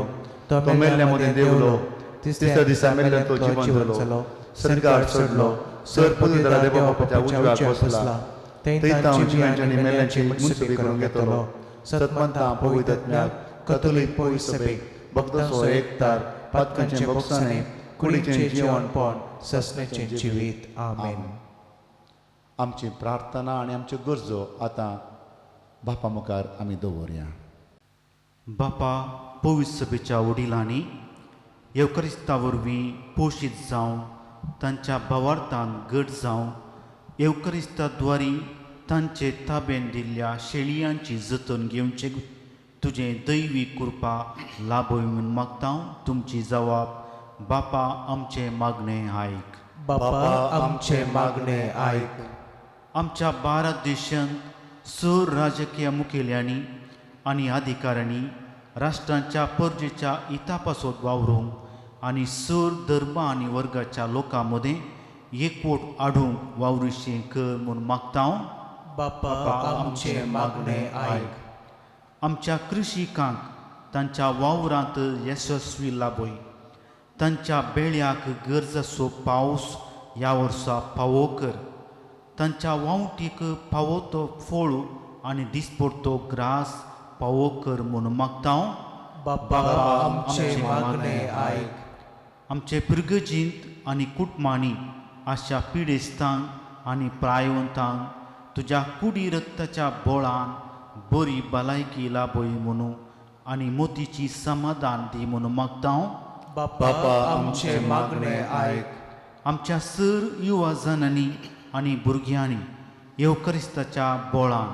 तो मेल्ल्या मदें देंवलो, तिसऱ्या दिसा मेल्ल्यान तो जिवन जालो, सर्गार चडलो, सर पवित्र देवा बापाच्या उजव्याक बसला, थंय तांव जिव्यांची आनी मेल्ल्यांची मुनसबी करूंक घेतलो. सतमंतां पवित्रत्म्याक, कथोलीक पवित्र सभेक, भक्तांचो एकतार, पातकांचें भोगसाणें, कुडीचें जिवनपण, ससनेचें जिवीत. आमेन. आमची प्रार्थना आनी आमच्यो गरजो आतां बापा मुखार आमी दवरया. बापा, पवित्र सभेच्या वडिलांनी येवकरिस्ता वरवीं पोशीत जावन तांच्या भावार्थान घट जावं येवकरिस्ता द्वारी तांचे ताबेन दिल्ल्या शेळयांची जतन घेवचे तुजें दैवी कृपा लाभय म्हूण मागता. तुमची जवाब बापा आमचें मागणें आयक. बापा आमचें मागणें आयक. आमच्या भारत देशांत सर राजकीय मुखेल्यांनी आनी अधिकाऱ्यांनी राष्ट्रांच्या परजेच्या हिता पासत वावरूंक आनी सर धर्म आनी वर्गाच्या लोकां मदें एकवट हाडूंक वावरुशें कर म्हूण मागता. बापा आमचें मागणें आयक. आमच्या कृशिकांक तांच्या वावरांत येसस्वी लाभय. तांच्या बेळ्याक गरज आसो पावस ह्या वर्सा पावो कर. तांच्या वावटीक पावो तो फळ आनी दिसपडतो ग्रास पावो कर म्हूण मागता. बापा आमचें मागणें आयक. आमचे पिरगजींत आनी कुटुंबांनी आशा पिडेस्तांक आनी प्रायवंतांक तुज्या कुडी रक्ताच्या बोळान बरी भलायकी लाभय म्हणून आनी मोतीची समाधान दी म्हणून मागता. बापा आमचें मागणें आयक. आमच्या सर युवा जनांनी आनी भुरग्यांनी येवकरिस्ताच्या बोळान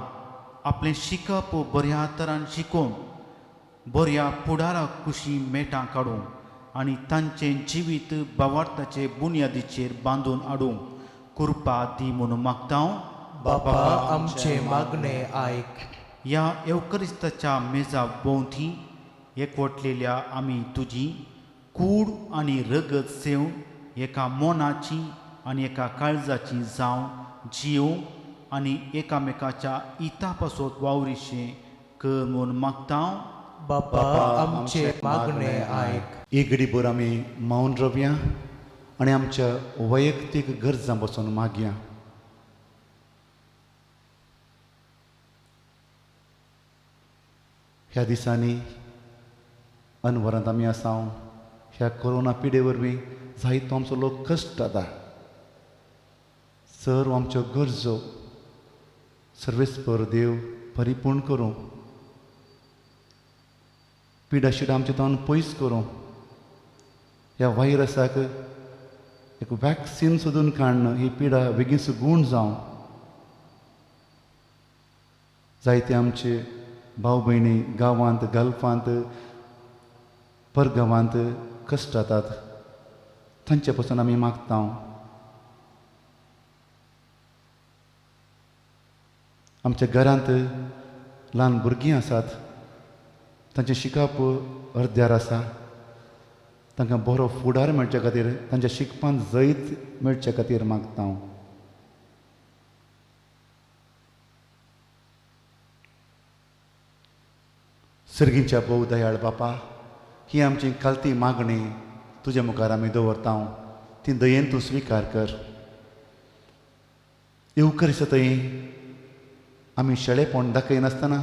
आपलें शिकप बऱ्या तरान शिकोवन बऱ्या फुडाराक कुशी मेटां काडूंक आनी तांचें जिवीत भावार्थाचे बुन्यादीचेर बांदून हाडूंक कृपा दी म्हणून मागता. बापा आमचें मागणें आयक. ह्या येवकरिस्ताच्या मेजा भोंवती एकवटलेल्या आमी तुजी कूड आनी रगत सेवन एका मनाची आनी एका काळजाची जावं जियोवंक आनी एकामेकाच्या हिता पासत वावरिशें कर म्हूण मागता. बापा आमचें मागणें आयक. एक घडीभर आमी मौन रावया आनी आमच्या वैयक्तीक गरजां बसून मागया. ह्या दिसांनी अनवरांत आमी आसा. ह्या कोरोना पिडे वरवीं जायतो आमचो लोक कश्ट जाता. सर्व आमच्यो गरजो सर्वेस्पर देव परिपूर्ण करूं. पिडा शिडा आमचे तावन पयस करूं. ह्या व्हायरसाक एक वॅक्सीन सोदून काडून ही पिडा बेगीन गूण जावं. जायते आमचे भाव भयणी गांवांत गल्फांत परगांवांत कश्ट जातात तांचे पसून आमी मागता. आमच्या घरांत ल्हान भुरगीं आसात तांचें शिकप अर्द्यार आसा. तांकां बरो फुडार मेळचे खातीर तांच्या शिकपांत जैत मेळचे खातीर मागता. सर्गीच्या भोव दयाळ बापा, ही आमची खालती मागणी तुज्या मुखार आमी दवरता. ती दयेन तूं स्विकार कर. येवकरिस्त थंय आमी शेळेपण दाखयनासतना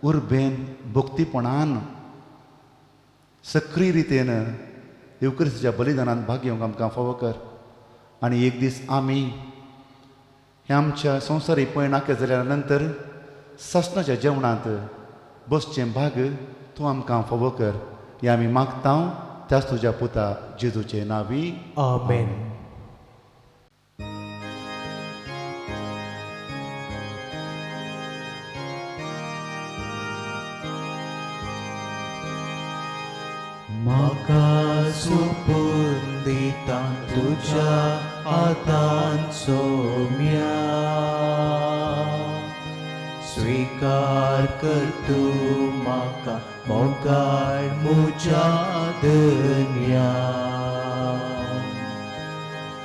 उर्बेन भक्तीपणान सक्रीय रितीन येवकरिस्ताच्या बलिदानांत भाग घेवंक आमकां फावो कर. आनी एक दीस आमी ह्या आमच्या संवसारी पयणाक जाल्या नंतर सासणाच्या जेवणांत बसचें भाग तूं आमकां फावो कर. हें आमी मागता त्याच तुज्या पुता जेजूचे नांवी. आमेन. म्हाका सोपून दिता तुज्या हातांचो म्या स्वीकार कर तूं म्हाका मोगाळ म्हज्या धन्या.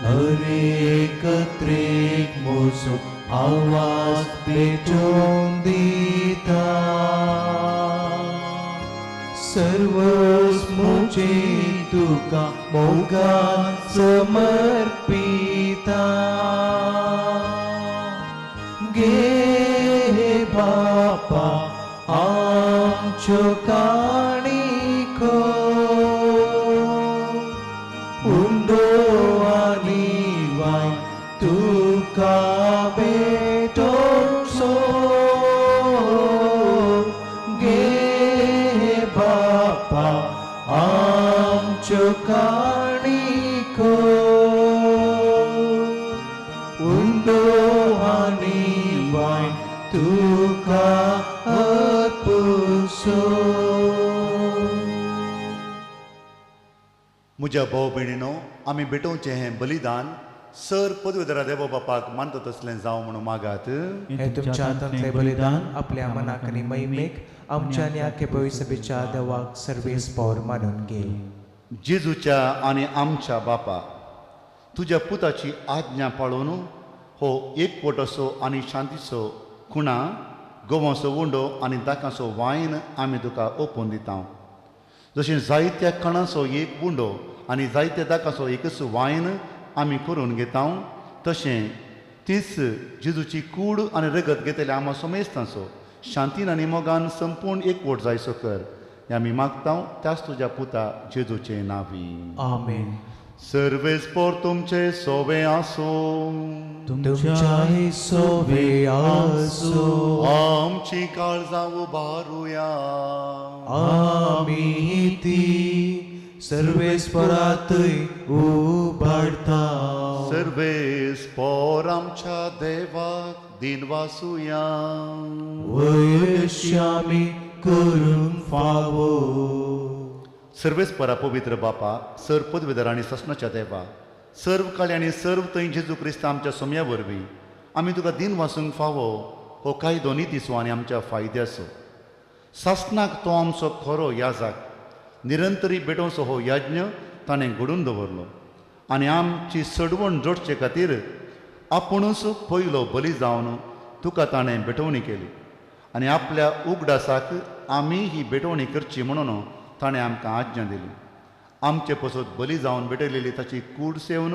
हरेक त्रेक म्हजो आवाज पेटोवन दिता सर्वस मुझे तुका मोगान समर्पिता. गे बापा आमच्यो काणिको उंडो आनी वायन तुका भेटोवचो. गे बापा आमच्यो काणिको. उंडो आनी वायन तुका अर्पुसो. म्हज्या भाव भयणीनो, आमी भेटोवचें हें बलिदान सर पदवेधरा देवा बापाक मानता तसलें जावं म्हणून मागात. हें तुमच्या हातांतलें बलिदान आपल्या मनाक आनी महिमेक आमच्या आनी आख्या पवित्र देवाक सर्वेस पॉवर मानून घे. जेजूच्या आनी आमच्या बापा, तुज्या पुताची आज्ञा पाळून हो एकवटाचो आनी शांतीचो खुणा, गोवाचो उंडो आनी दाकांचो वायन आमी तुका ओपून दिता. जशें जायत्या कणाचो एक उंडो आनी जायत्या दाकाचो एकच वायन आमी करून घेता, तशें तीच जेजूची कूड आनी रगत घेतले आमा सोमेस्तांचो शांतीन आनी मोगान संपूर्ण एकवट जायसो कर, हें आमी मागता त्याच तुज्या पुता जेजूचे नांवी. आमेन. सर्वेस पोर तुमचे सोवे आसूं. तुमच्याय सोवे आसूं. आमची काळजां उबारुया. आमी ती सर्वेस्परातय उबारता. सर्वेस पोर आमच्या देवाक दिन वासुया. वयशी आमी करूंक फावो. सर्वेस्परा पवित्र बापा, सर पदवेधर आनी ससनाच्या देवा, सर्व काळी आनी सर्व थंय जेजू क्रिस्त आमच्या सोम्या वरवीं आमी तुका दिन वासूंक फावो हो कायदो नितीचो आनी आमच्या फायद्याचो. सासणाक तो आमचो खरो याजाक निरंतरी भेटोवचो हो यज्ञ ताणें घडून दवरलो आनी आमची सडवण जोडचे खातीर आपुणूच पयलो बली जावन तुका ताणें भेटवणी केली आनी आपल्या उगडासाक आमी ही भेटवणी करची म्हणून ताणें आमकां आज्ञा दिली. आमचे पसत बली जावन भेटयलेली ताची कूड सेवन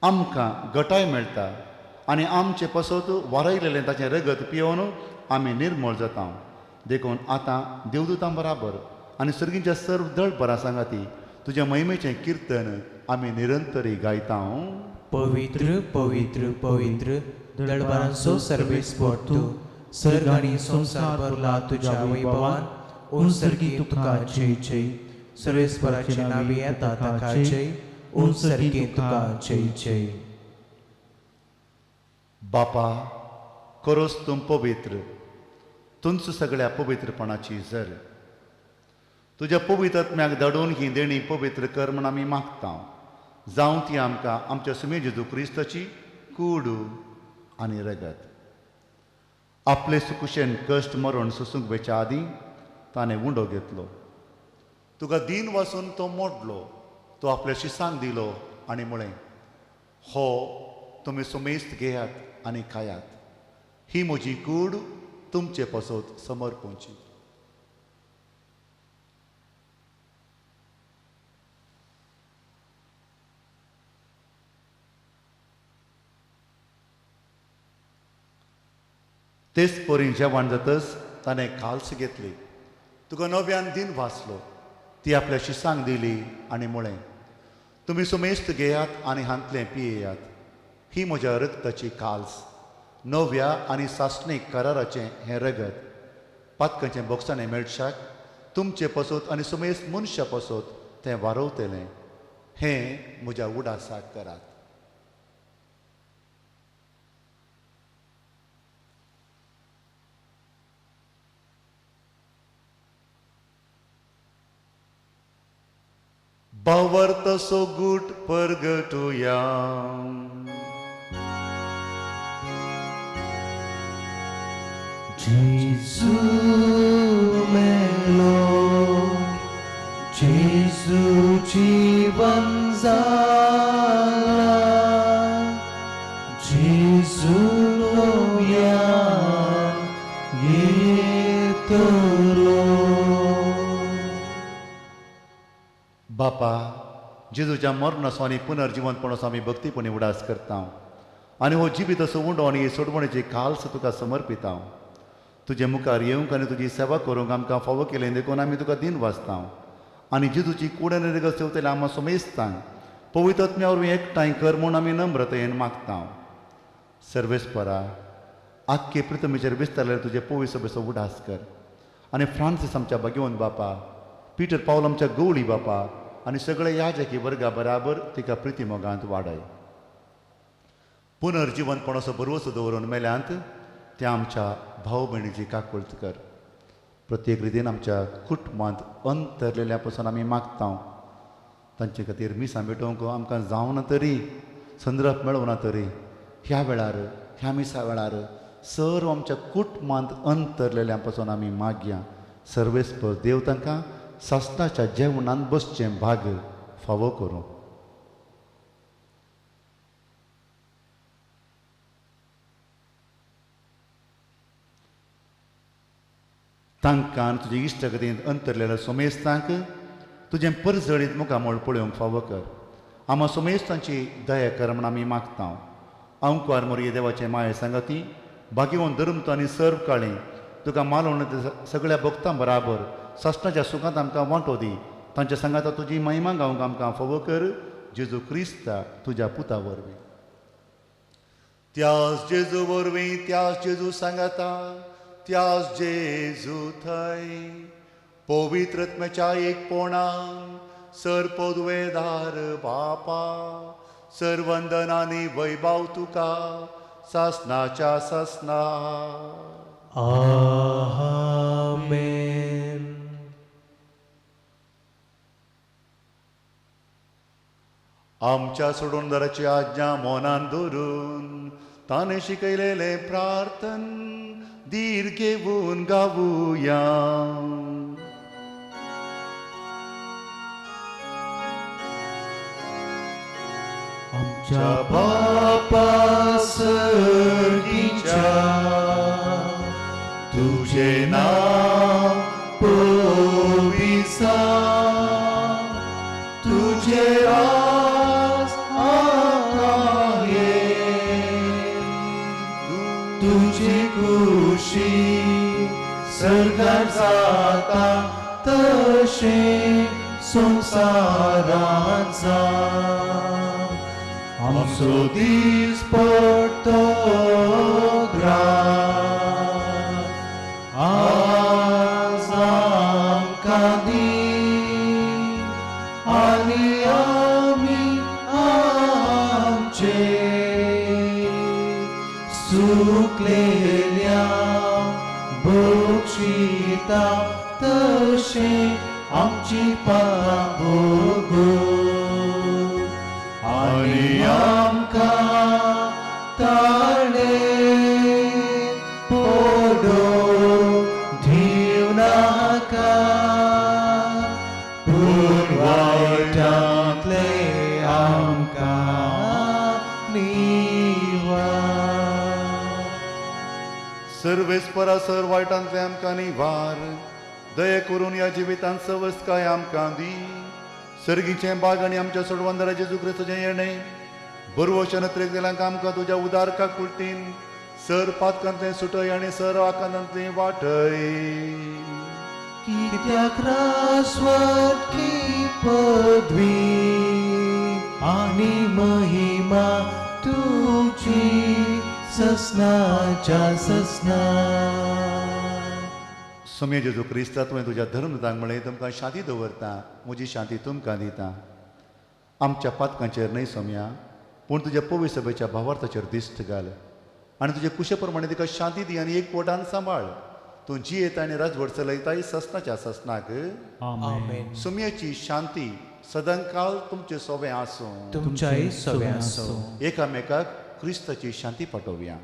आमकां गटाय मेळटा आनी आमचे पसत वारयलेलें ताचें रगत पियोवन आमी निर्मळ जाता. देखून आतां देवदूतां बराबर आनी सर्गीच्या सर्व दळ बरा सांगाती तुज्या महिमेचें किर्तन आमी निरंतरी गायता. पवित्र पवित्र पवित्र दळबारांचो सर्वेस्पर तूं, सर्ग आनी संवसार भरला तुज्या वैभवान. उंसर्गी तुका जय जय. सर्वेस्पराचे नांवी येता ताका जय. उंसर्गी तुका जय जय. बापा, खरोच तूं पवित्र, तुमच सगळ्या पवित्रपणाची जर. तुज्या पवित्र आत्म्याक धाडून ही देणी पवित्र कर म्हण आमी मागता. जावं ती आमकां आमच्या सुमे जेजू क्रिस्ताची कूड आनी रगत. आपले सुकुशेन कश्ट मरण सोसूंक वेच्या आदीं ताणें उंडो घेतलो, तुका दीन वासून तो मोडलो, तो आपल्या शिसांक दिलो आनी म्हळें, हो तुमी सुमेस्त घेयात आनी खायात, ही म्हजी कूड तुमचे पासत समर्पूंची. तेच परी जेवण जातच ताणें काल्स घेतली, तुका नव्यान दिन वाचलो, ती आपल्या शिसांक दिली आनी म्हळें, तुमी सुमेस्त घेयात आनी हांतलें पियेयात, ही म्हज्या रक्ताची काल्स, नव्या आनी सासणीक कराराचें हें रगत, पातकांचें बोगसाणें मेळशाक तुमचे पसत आनी सुमेस्त मनशा पसत तें वारवतलें, हें म्हज्या उडासाक करात. बावर तसो गूट परगटुया. जेजू मेलो, जेजू जीवन जाला, जेजू नव्यान येतलो. बापा, जेजूच्या मरणाचो आनी पुनर्जिवंतपणाचो आमी भक्तीपणी उडास करता आनी हो जिवीत असो उंडो आनी सोडवणेची काल्स तुका समर्पिता. तुजे मुखार येवंक आनी तुजी सेवा करूंक आमकां फावो केलें देखून आमी तुका दिन वाचता आनी जेजूची कूड आनी रगत सेवतले आमकां सोमेस्तांक पवित्र आत्म्या वरवीं एकठांय कर म्हूण आमी नम्रतायेन मागता. सर्वेस्परा, आख्खे पृथ्वीचेर विस्तारलें तुजे पवित्र सभेचो उडास कर आनी फ्रांसीस आमच्या भाग्यवंत बापा, पीटर पावल आमच्या गवळी बापा आनी सगळे याजकी वर्गा बराबर तिका प्रिती मोगांत वाडय. पुनर्जिवनपणाचो भरवसो दवरून मेल्यांत त्या आमच्या भाव भयणीची काकुळट कर. प्रत्येक रितीन आमच्या कुटुंबांत अंतरलेल्या पसून आमी मागता तांचे खातीर मिसां भेटोवंक आमकां जावना तरी संद्रप मेळना तरी ह्या वेळार ह्या मिसा वेळार सर्व आमच्या कुटुंबांत अंतरलेल्या पासून आमी मागया. सर्वेस्पर देव तांकां सासणाच्या जेवणांत बसचें भाग फावो करूं. तांकां तुजे इश्टगतींत अंतरलेल्या सोमेस्तांक तुजें परजळीत मुखामळ पळोवंक फावो कर. आमा सोमेस्तांची दया कर म्हण आमी मागता. अंकवार मोरये देवाचे माये सांगाती भाग्यवंत धर्मतो आनी सर्व काळी तुका मालोवन सगळ्या भक्तां बराबर सासणाच्या सुखांत आमकां वांटो दी. तांच्या सांगाता तुजी महिमा गावंक आमकां फावो कर जेजू क्रिस्ता तुज्या पुता वरवीं. त्यास जेजू वरवीं त्यास जेजू सांगाता त्यास जेजू थंय पवित्रत्म्याच्या एकपणान सर पदवेदार बापा सर वंदनानी वैभव तुका सासनाच्या सासना. आमेन. आमच्या सोडूनदाराची आज्ञा मनान धरून ताणें शिकयलेलें प्रार्थन धीर घेवन गावुया. आमच्या बापा सर्गीच्या तुझे नाव पविसा तुझे राज आहे तुझी खुशी सर्गात जाता तशें संवसारांत जा. आमचो दीस पडतो ग्रास आज आमकां दी आनी आमी आमचे सुकलेल्या बक्षिता तशें आमची पापां भोगू आनी आमकां ताणे पडूंक दिवनाका पूण वायटांतलें आमकां निवार. सर्वेस्परा सर वायटांतलें आमकां निवार. दया करून ह्या जिवितांत सवस्तकाय आमकां दी. सर्गीचें बाग आनी आमच्या सोडवंदरा जेजू क्रिस्ताचें येणें बरवशन त्रेकलेल्यांक आमकां तुज्या उदार काकुळटीन सर पातकांतलें सुटय आनी सर आकांतांतलें वाटय. कित्याक रासवटकी पदवी आनी महिमा तुजी ससनाच्या ससना. सोम्या जेजू क्रिस्ता तुवें तुज्या धर्मदांक म्हळें तुमकां शांती दवरता म्हजी शांती तुमकां दिता. आमच्या पातकांचेर न्हय सोम्या पूण तुज्या पवित्र सभेच्या भावार्थाचेर दिश्ट घाल आनी तुजे कुशे प्रमाणे तिका शांती दी आनी एक पोटान सांबाळ. तूं जियेता आनी राजवट चलयताय ससनाच्या ससनाक. आमेन. सोम्याची शांती सदांकाल तुमचे सोबें आसूं. तुमच्याय सोबें आसूं. एकामेकाक क्रिस्ताची शांती पाठोवया.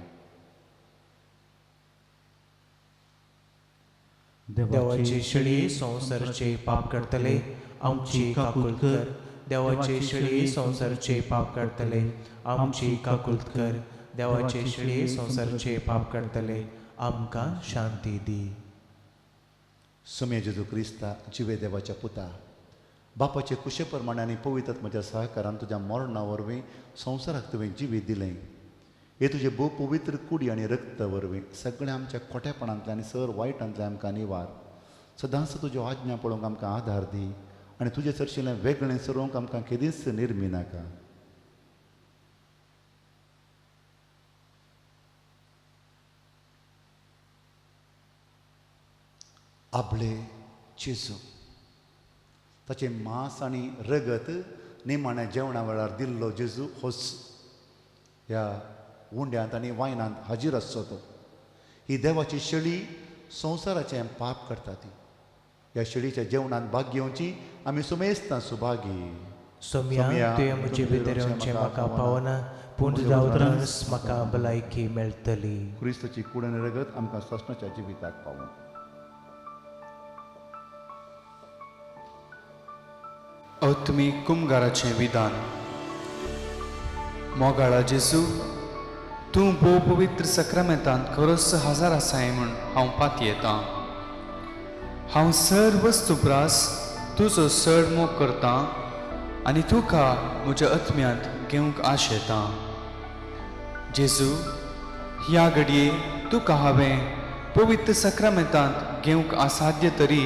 देवाची शेळी संवसाराचे पाप करतले आमची काकुळट कर. देवाची शेळी संवसाराचे पाप करतले आमची काकुळट कर. देवाची शेळी संवसाराचे पाप करतले आमकां शांती दी. सोम्या जेजू क्रिस्ता जिवे देवाच्या पुता बापाचे कुशे प्रमाणे आनी पवित्र आत्म्याच्या सहकारान तुज्या मरणा वरवीं संवसाराक तुवें जिवीत दिलें. हे तुजे भोव पवित्र कुडी आनी रक्त वरवीं सगळ्या आमच्या खोटेपणांतल्यान आनी सर वायटांतल्यान आमकां निवार. सदांच तुज्यो आज्ञा पळोवंक आमकां आधार दी आनी तुजे चडशिल्लें वेगळें सरोवंक आमकां केदींच निर्मी नाका. आपले जेजू ताचें मांस आनी रगत निमाण्या जेवणा वेळार दिल्लो जेजू होच ह्या उंड्यांत आनी वायनांत हाजीर आसचो तो. ही देवाची शेळी संवसाराचें पाप करता ती. ह्या शेळीच्या जेवणांत भाग घेवची आमी सुमेस्तां सुभागी. सोम्या, तुवें म्हजे भितर येवचें म्हाका पावना, पूण तुज्या उतरानच म्हाका भलायकी मेळटली. क्रिस्तची कूड आनी रगत आमकां सासणाच्या जिविताक पावूं. आत्मीक कुमगाराचें विधान. मोगाळा जेजू, तूं भोव पवित्र सक्रामेंतांत खरोच हजार आसाय म्हूण हांव पातयेतां. हांव सर वस्तू प्रास तुजो चड मोग करतां आनी तुका म्हज्या आत्म्यांत घेवंक आशेतां. जेजू, ह्या घडये तुका हांवें पवित्र सक्रामेंतांत घेवंक असाध्य तरी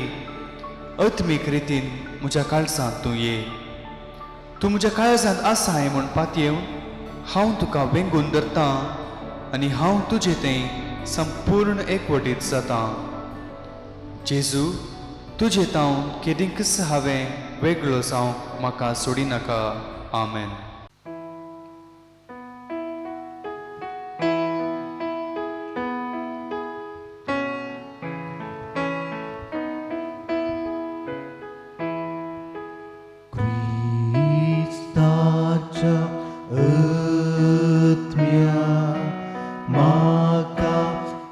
आत्मीक रितीन म्हज्या काळजांत तूं ये. तूं म्हज्या काळजांत आसाय म्हूण पातयेवन हांव तुका वेंगून धरतां आनी हांव तुजे तें संपूर्ण एकवटीत जातां. जेजू, तुजे तावन केदींकच हांवें वेगळो जावंक म्हाका सोडिनाका. आमेन. क्रिस्ताच्या आत्म्या म्हाका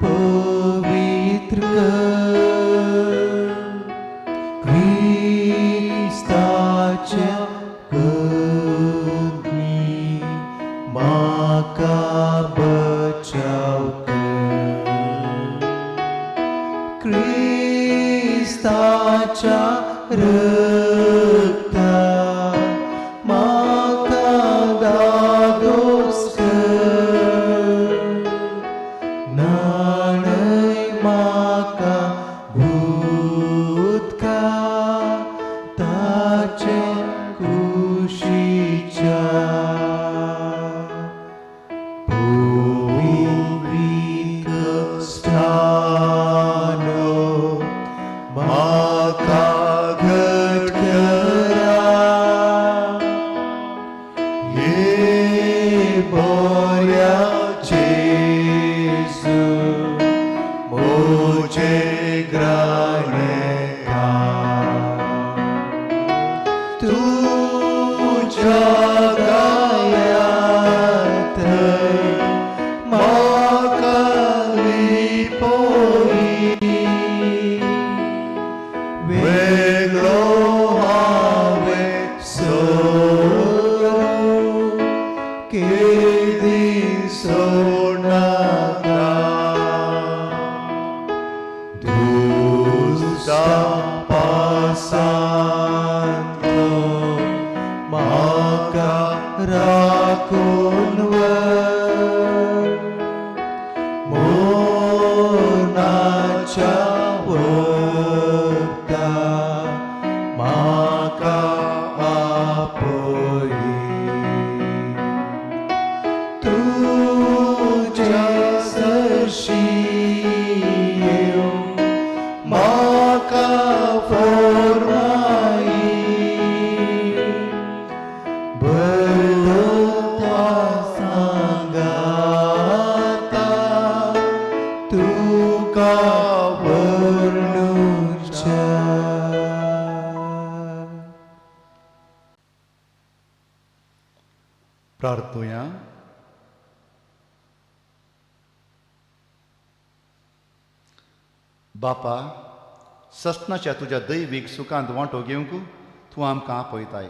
पवित्र कर. क्रिस्ताच्या अग्नी म्हाका बचाव कर. क्रिस्ताच्या रक्ता म्हाका दादोस कर. न्हाणय म्हाका उदका ताचे कुशीच्या. पवित्र स्थानो म्हाका घट करा. हे बऱ्या जेजू म्हजे ग्राणेका. तुज्या गायांत म्हाका लिपोय. वेगळो हांवें सोडूं केदी सोडनाका. दुस्ता पासांतलो म्हाका राखून व्हर. मोनाच्या वखदा म्हाका आपय. तुज्या सरशी येवंक म्हाका फॉर्माय. बरयता सांगाता तुका वर्णुच्या. प्रार्थुया. बापा, सस्नाच्या तुज्या दैवीक सुखांत वांटो घेवंक तूं आमकां आपयताय.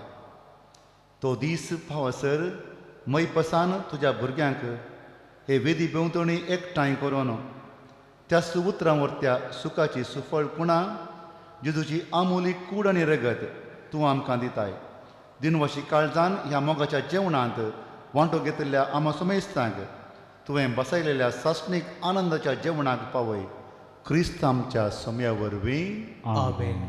तो दीस पावसर मैपसान तुज्या भुरग्यांक हे वेदी भोंवतणी एकठांय करून त्या उतरां वरत्या सुखाची सुफळ कुणा जेजूची आमोली कूड आनी रगत तूं आमकां दिताय. दिनवाशी काळजान ह्या मोगाच्या जेवणांत वांटो घेतिल्ल्या आमा सुमेस्तांक तुवें बसयलेल्या सासणीक आनंदाच्या जेवणाक पावय. क्रिस्त आमच्या सोम्या वरवीं. आमेन.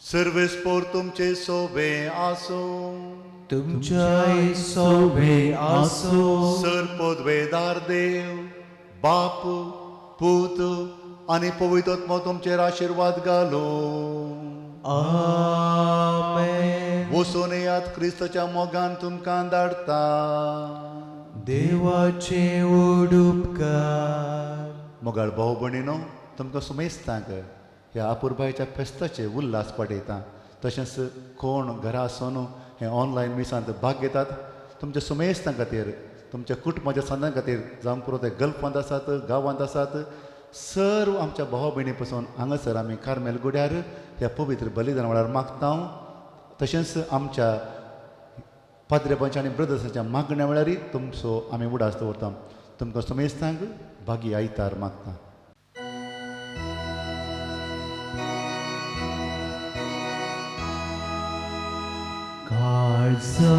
सर्वेस्पोर तुमचे सोबे आसूं. तुमच्याय सोबे आसूं. सर पदवेदार देव बाप पूत आनी पवित्र तुमचेर आशिर्वाद घालूं. आमेन. वचून येयात, क्रिस्ताच्या मोगान तुमकां धाडटा. देवाचे ओडुपकार. मोगाळ भाव भयणीनो, तुमकां सुमेस्तांक ह्या अपुरबायेच्या फेस्ताचे उल्हास पाठयता. तशेंच कोण घरा आसून हें ऑनलायन मिसांत भाग घेतात, तुमच्या सुमेस्तां खातीर, तुमच्या कुटुंबाच्या संदां खातीर, जावं पुरो ते गल्फांत आसात, गांवांत आसात, सर्व आमच्या भाव भयणी पसून हांगासर आमी कार्मेल गुड्यार ह्या पवित्र बलिदान वेळार मागता. तशेंच आमच्या पाद्रेपांच्या आनी ब्रदर्साच्या मागण्या वेळारय तुमचो आमी उडास दवरता. तुमकां सुमेस्तांक भागी आयतार मागता. काळजा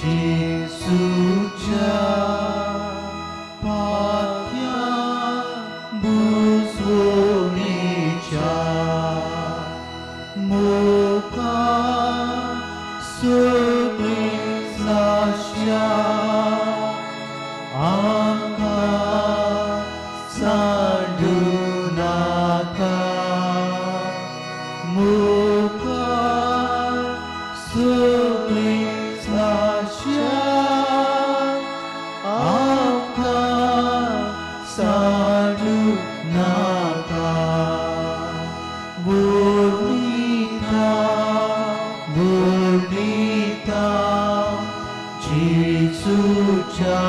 जेजूच्या पाख्या बुजवणेच्या मुखार सगळीं साश्या आमकां सांडू नाका. मुखार सगळीं साश्या आमकां सांडू नाका. वोर्णिता वोर्णिता जेजूच्या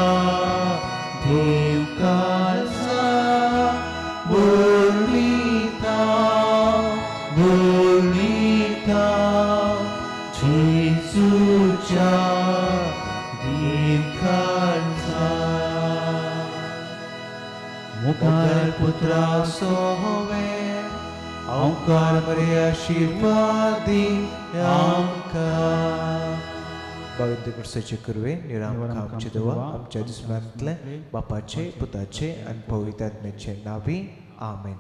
देवकाळजा, वोर्णिता वोर्णिता जेजूच्या देवकाळजा. मुखार पुत्रा सोवे ओंकार मरे आशीर्वादी आमकां. बावीस वर्साचे करवे निरामकां आमचे देवा आमच्या दुस्मानांतले बापाचे पुताचे आनी पवित्र आत्म्याचे नावी आमेन.